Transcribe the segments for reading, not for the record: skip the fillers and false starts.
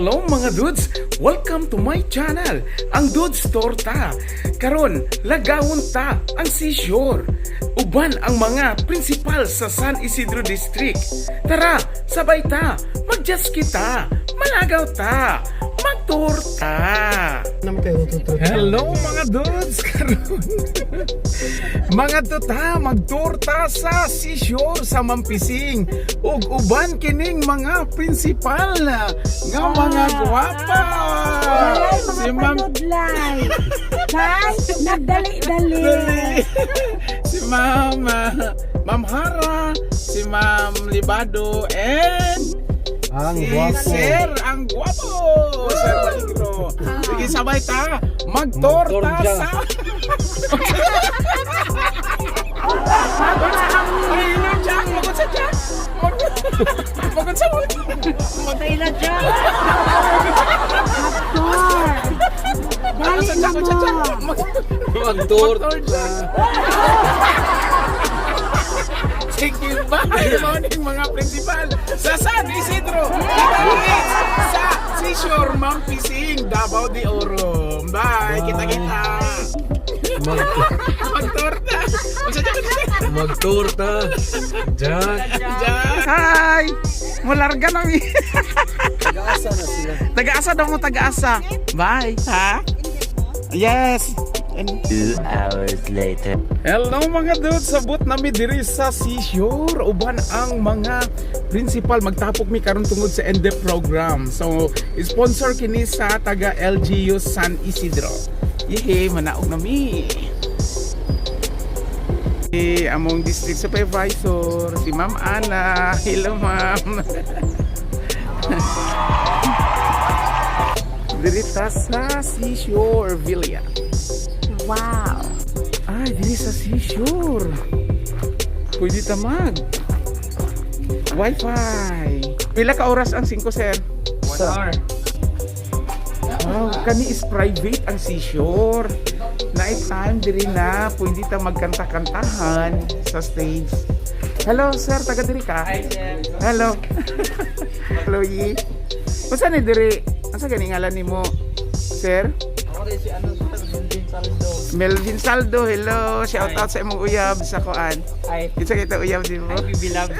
Hello, mga dudes! Welcome to my channel, ang Dudes Torta. Karon, lagawon ta ang seashore. Uban ang mga principal sa San Isidro District. Tara, sabay ta, mag-jet kita, malagaw ta, magtorta. Hello, mga dudes! Karon, mga tuta, magtorta sa seashore sa Mampising. Ug uban kining mga principal nga mga gwapa. Ay, mga Si Ma'am panudlay. Kay, nagdali-dali. Dali. Si Ma'am Ma'am Hara, si Ma'am Libado, and Ang si guwapo. Sir, ang guwapo, Sir Maligro. Sige, sabay ta, magtorta Magtorta. sa. Ay, hello, Jack. Magod sa Jack. Magod sa Tayo dyan. Aktor. Dali Magod sa na Jack. mo. Jack. Magtorta. Sige, bye! Morning, mga principal sa San Isidro! Kita-kits sa Seashore, Mampising, Davao de Oro. Bye! Kita-kita! Magtorta! Magtorta. Jack. Hi! Mularga na mi. Taga-asa na sila. Taga-asa daw mo, taga-asa. Bye! Ha? Yes! 2 hours later. Hello, mga dudes, sabot nami diri sa seashore uban ang mga principal. Magtapok mi karon tungod sa NDEP program. So sponsor kini sa taga LGU San Isidro. Yehe, manaog nami. Si among district supervisor, si Ma'am Ana. Hello, ma'am. Diri ta sa Seashore Villa. Wow. Ay, diri sa seashore. Pwede ta mag Wi-Fi. Pila ka oras ang 5, sir? 1 hour. Wow, kani is private ang seashore. Night time diri na, pwede ta magkanta-kantahan sa stage. Hello, sir, taga diri ka? Hi, sir. Hello. Hello, Yi. Unsa ni diri? Unsa gani ngalan nimo, sir? Ako rin si ano, Sir Melvin Saldo. Melvin Saldo, hello. Shout out sa imong uyab sa kuan. Ay, Kinsa kita uyab di mo? ay, bibilab.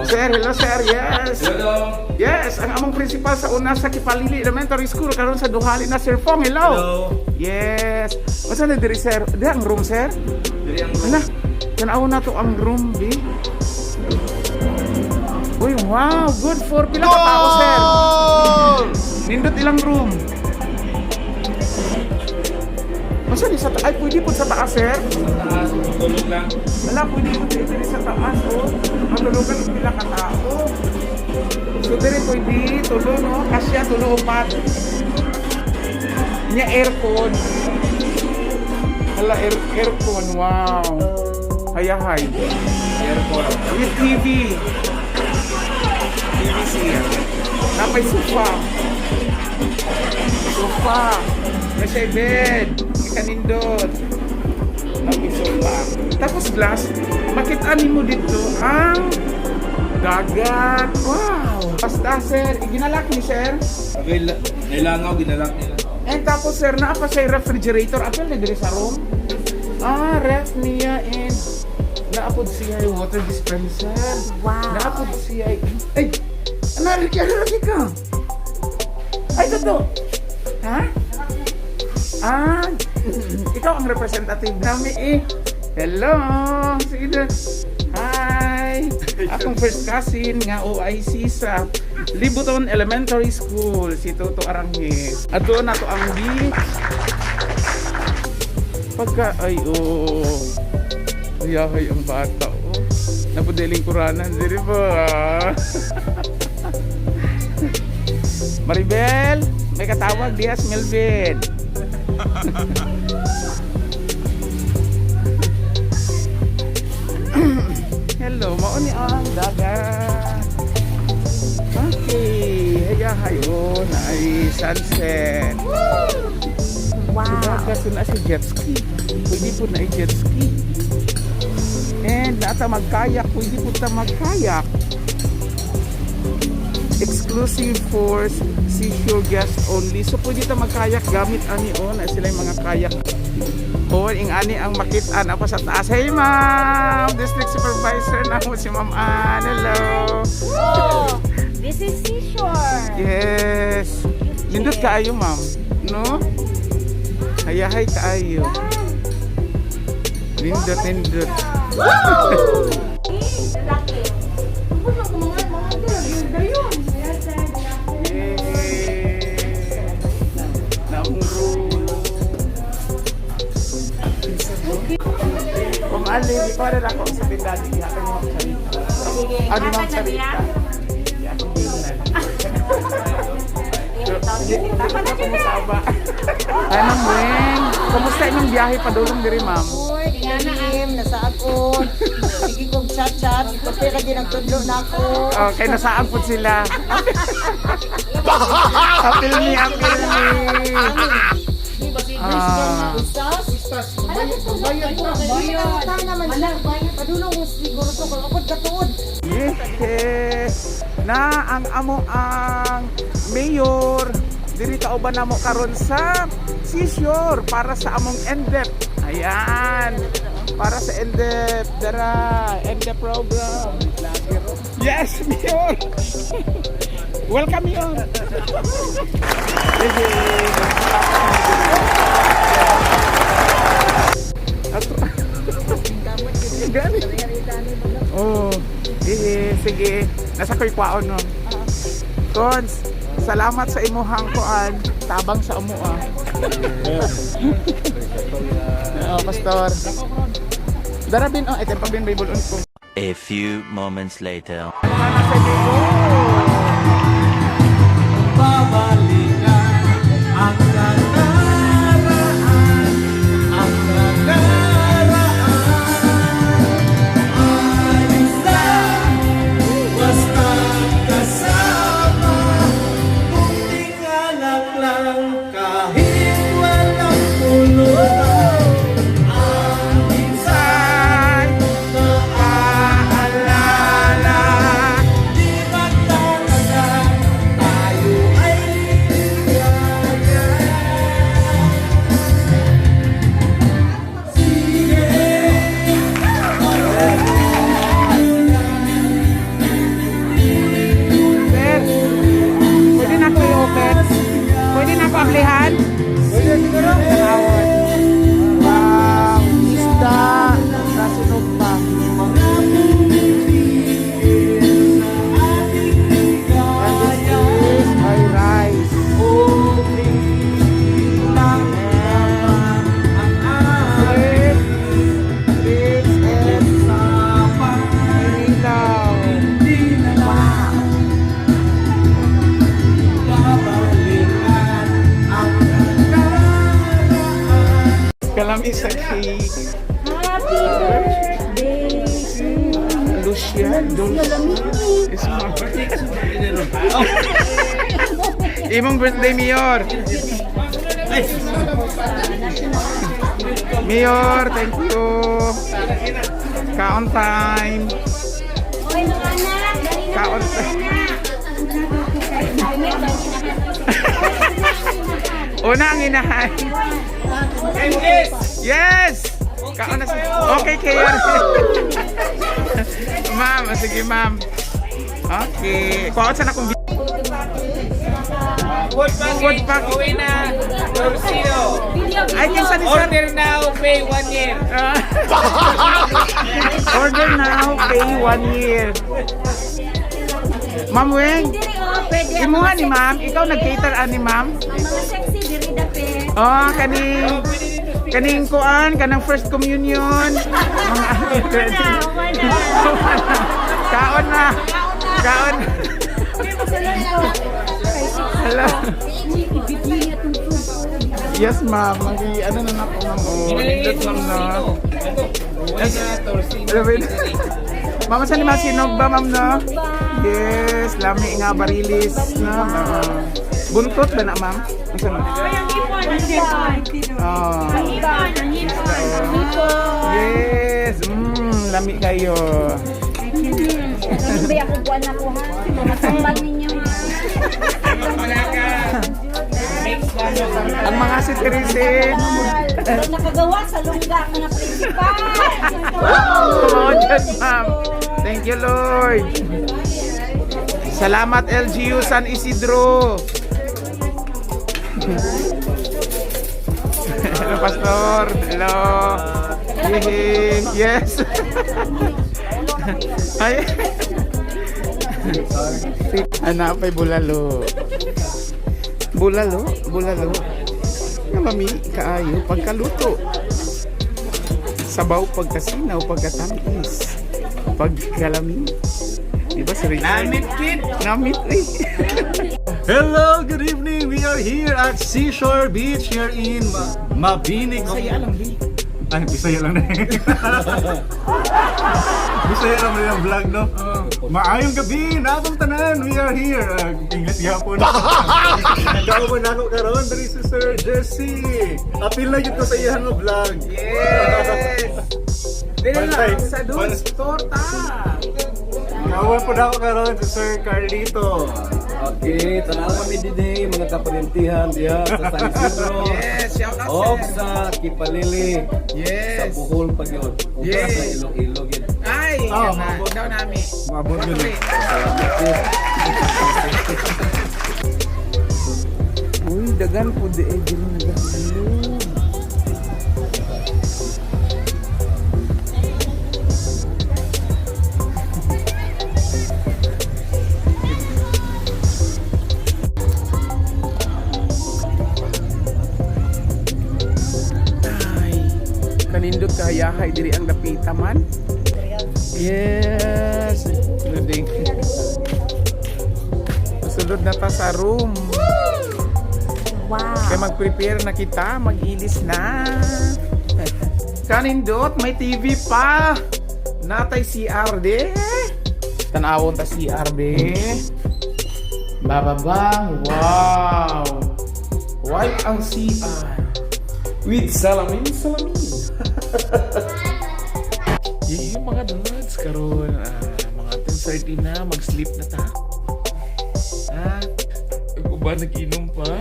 Sir, hello sir. Yes. Hello. Yes, ang among principal sa una sa Kipalili Elementary School karon sa Duhali na, Sir Fong. Hello. Hello. Yes. Unsa na diri, sir? Di ang room, sir? Diri ang room. Ala, tan-aw na to ang room, bi. Uy, wow, good for pila ka tao, sir? Nindot ilang room. Unsa ni sa ay, pwede po sa taas, sir? Sa taas, tulog lang. Wala, pwede po diri sa taas, oh. Matulugan og pila ka tao. So, diri pwede, tulo, no? Kasya, tulo, upat. Nya aircon. Hala, aircon, wow. Hayahay. Airport. With TV. TV siya. Napay sofa. Sofa. May siya bed. May kanindot. Napay sofa. Tapos glass, makita nimo dito ang dagat. Wow! Basta sir, ginalak ni sir. Okay, nilangaw, ginalak nila. And tapos sir, naa pa siya refrigerator. Apel na diri sa room. Ah, ref niya and naapod siya yung water dispenser. Wow. Naapod siya. Ay! Ano, lagi ka? Ay, totoo. Ha? Ah, ikaw ang representative namin eh. Hello! Sige na. Hi! Akong first cousin nga OIC sa Libuton Elementary School, si Toto Arangis. At doon na to ang beach. Pagka, ay, oh. Ayahay ang bata, oh. Napudeling kuranan, diri ba? Maribel, may katawag dias Melvin. Hello, mao ni ang dagat. Okay, hayahay oh, na ay sunset. Wow. Dagat na si jet ski. Pwede po na jet ski. And naata magkayak, pwede po ta magkayak. Exclusive for seashore guests only. So pwede ta magkayak gamit ani oh, na sila yung mga kayak. Oh, ing ani ang makit-an ako sa taas. Hey ma'am, district supervisor na mo si Ma'am Ann. Hello. Oh, this is seashore. Yes. Nindot kaayo ma'am. No? Hayahay kaayo. Nindot, nindot. Laki. Yay! Naungro. Kung ali, di ko rin ako sa bindadi. Ihatag mo Ma'am Charita. Ah, di Ma'am Charita. Di ako din. Di ko kumusaba. Ay, Ma'am Wen. Kamusta imong biyahe padulong diri, ma'am? Team, nasa ako. Sige kong chat-chat. Kasi ka din nagtudlo na ako. Okay, nasaan po sila? Apil me, apil me. Ah. Usas? Bayad naman siya. Padulong mo siguro to. Kung ako katuod. Yes. Na ang amo ang mayor diri kauban namo karon sa seashore para sa among NDEP. Ayan. Para sa NDEP, dara, NDEP program. Yes, mayor. Welcome, mayor. Ato. Gani. Oh, sige, sige. Nasa ko'y kwaon no. Cons, salamat sa imuhang kuan, tabang sa umua. Oh, pastor. Darabin oh, item pabin Bible on ko. A few moments later. Mana sa Dios. Babalikan ang nakaraan, ang nakaraan. Ayos na, basta kasama. Kunting alak lang kahit walang pulutan. Ang minsan naaalala, di magtatagal, tayo ay liligaya. Sige, Sir, pwede na ako i-open? Pwede na ako ablihan? Pwede siguro. Wow, isda. Nasunog pa. And this is my rice. And this is inilaw. Kalami sa cake. Happy birthday to Lucia Dulce. Is my Imong birthday, Mayor. Mayor, thank you. Kaon time. Oy, mga anak, dali na Kaon mga time. anak. Una ang inahan. Yes! Kaon na si... Okay, kayo. Ma'am, sige ma'am. Okay. Kuha sa na akong Food package, Food package. Uwi na, Torcillo. Ay, kinsa ni sir? Order now, pay 1 year. Order now, pay 1 year. Ma'am Weng, Diri oh, pwede ang imuha mga ni ma'am. sexy. Ikaw nag-cater ani ma'am. Ang mga sexy diri dapit. Oh, kaning kaning kuan, kanang first communion. Mga Wala, wala. Kaon na. Kaon. Hello. Yes, ma'am. Magi ano na nako, ma'am. Oh, nindot ma'am na. Uwi na, Torcino. Mama, sa ni masinog ba, ma'am, no? Yes, lami nga barilis, no? Oo. Buntot ba na, ma'am? Unsa man? Oh. Yes, lami kayo. Ano ba ako buwan ako ha? Mga sambal ninyo ha. Ang mga citizen. Pero nakagawa sa lungga ang mga principal. Come on dyan, ma'am. Thank you, Lord. Salamat, LGU San Isidro. Hello, Pastor. Hello. Yehey. Yes. Ay. Hanapay bulalo. Bulalo, bulalo. Nga lami kaayo pagkaluto. Sabaw pagkasinaw, pagkatamis. Pagkalami. Di ba si Richard? Namit kid. Namit eh. Hello, good evening. We are here at Seashore Beach here in Mabini. Saya lang di. Ay, Bisaya lang na. Bisaya lang rin ang vlog, no? Maayong gabi, natong tanan. We are here. English gyapon. Kauban nako karon diri si Sir Jesse. Apil na gyud ko sa iyang nga vlog. Yes! Dili Bantay. lang sa Dulce Torta. Kauban po nako karon si Sir Carlito. Okay, tanaw kami didi mga kaparintihan diha sa San Isidro. Yes, shout out Og sir. sa Kipalili, sa Yes. Bohol pa gyud. Og Yes. sa Iloilo gyud. Ay, Ah, kana. maabot. Daw nami. Maabot yun. Patri. Salamat gyud. Uy, dagan po di eh, dili nagahulog. Ay, kanindot kahayahay diri ang dapita man. Yes. Luding. Masulod na ta sa room. Wow. Kaya mag-prepare na kita, mag-ilis na. Kanindot, may TV pa. Natay CRD. Tanawon ta CRD. Bababa, wow. White ang CR. With salamin, salamin. Yeah, mga dudes, karon mga 10:30 na, mag-sleep na ta. Ha? Ako ba nag-inom pa?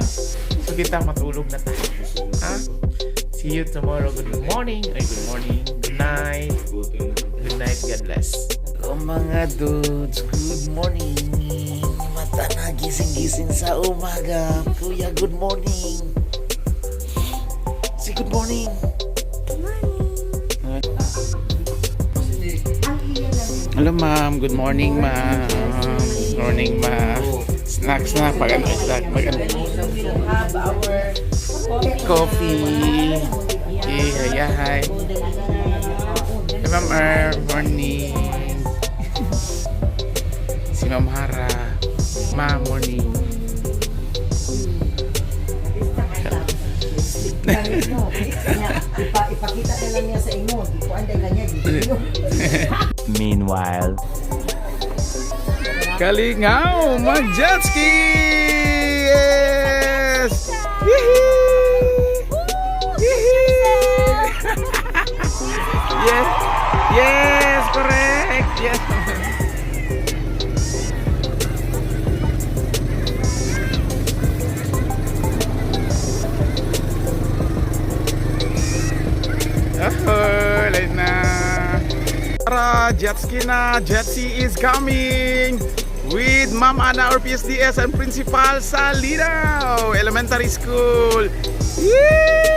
So kita matulog na tayo. Ha? See you tomorrow. Good morning. Ay, good morning. Good night. Good night. God bless. Oh mga dudes, good morning. Mata na gising-gising sa umaga. Kuya, good morning. Say good morning. Hello ma'am, good morning ma'am. Good morning ma'am. Snacks na pag ano, snack pag ano. Coffee. Okay, hi hi. Hey ma'am Er, morning. Si Ma'am Hara. Ma'am, morning. Ipakita na lang niya sa imo. Di ko anday kanya. Di ko. Meanwhile. Kalingaw mag jet ski! Yes! Yee! Yee! Yes! Yes, correct! Yes! Oh, late na. Tara, jet ski na. Jet ski is coming with Ma'am Ana or PSDS and Principal sa Linaw Elementary School. Yay!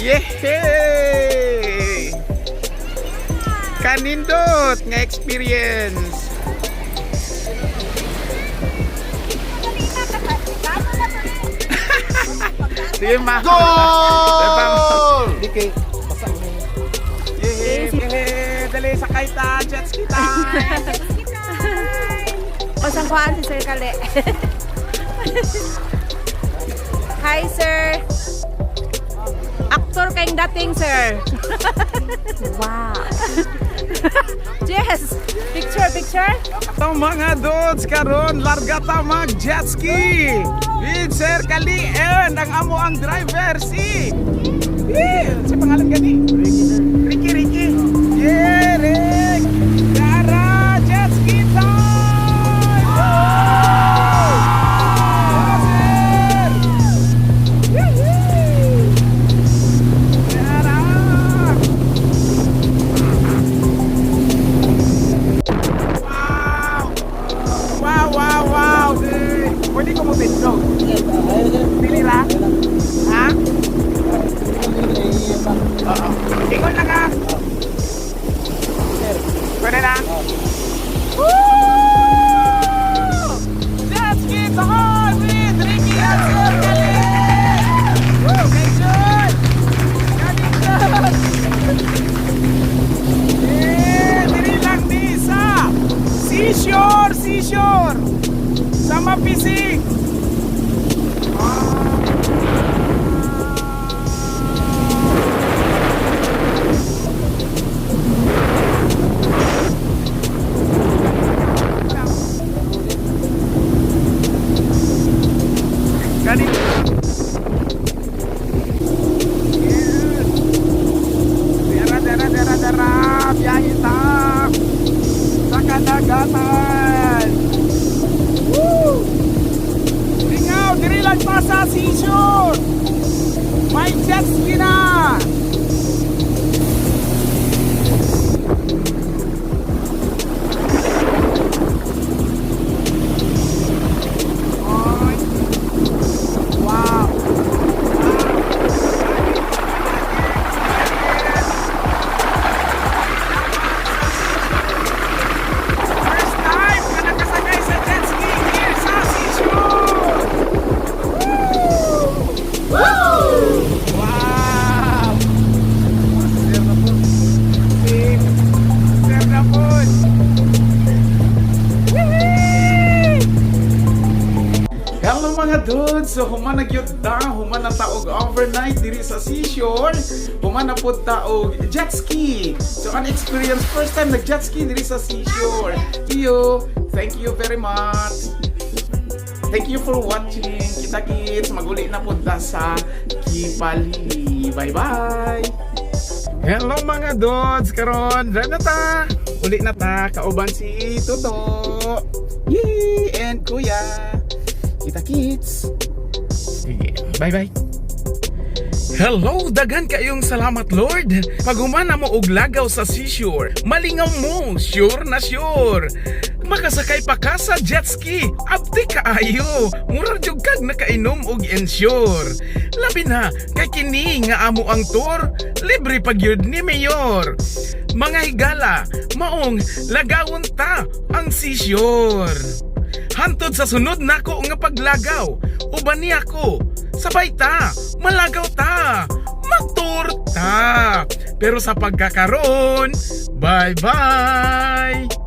Yay! Kanindot nga experience. Sige, ma. Goal! Yay! Yay! Dali, sakay ta! Jet ski time! Pasang kuhaan si Sir Kale. Hi, sir. Aktor kayong dating, sir. Wow. Yes. Picture, picture. Ito mga dudes, karon larga ta mag jet ski with Sir Kali and ang amo ang driver si Yeah, sa pangalan gani? Ricky, Ricky. Yeah, Rick. Dudes, so human na gyud ta, human na ta og overnight diri sa seashore. Human na pud ta og jet ski. So an experience, first time nag jet ski diri sa seashore. Iyo, thank you very much. Thank you for watching. Kita kits, maguli na pud ta sa Kipali. Bye-bye. Hello, mga dudes, karon drive na ta. Uli na ta kauban si Toto. Yee! And Kuya. Kita kits. Sige, bye-bye. Hello, daghan kayong salamat, Lord. Paghuman mo og lagaw sa seashore, malingaw mo, sure na sure. Makasakay pa ka sa jet ski, abti kaayo. Mura jud kag nakainom og Ensure. Labi na kay kini nga amo ang tour, libre pa gyud ni Mayor. Mga higala, maong lagawon ta ang seashore. Hantod sa sunod nako nga paglagaw, uban niya ko. Sabay ta, malagaw ta, mag-tour ta. Pero sa pagkakaroon, bye-bye!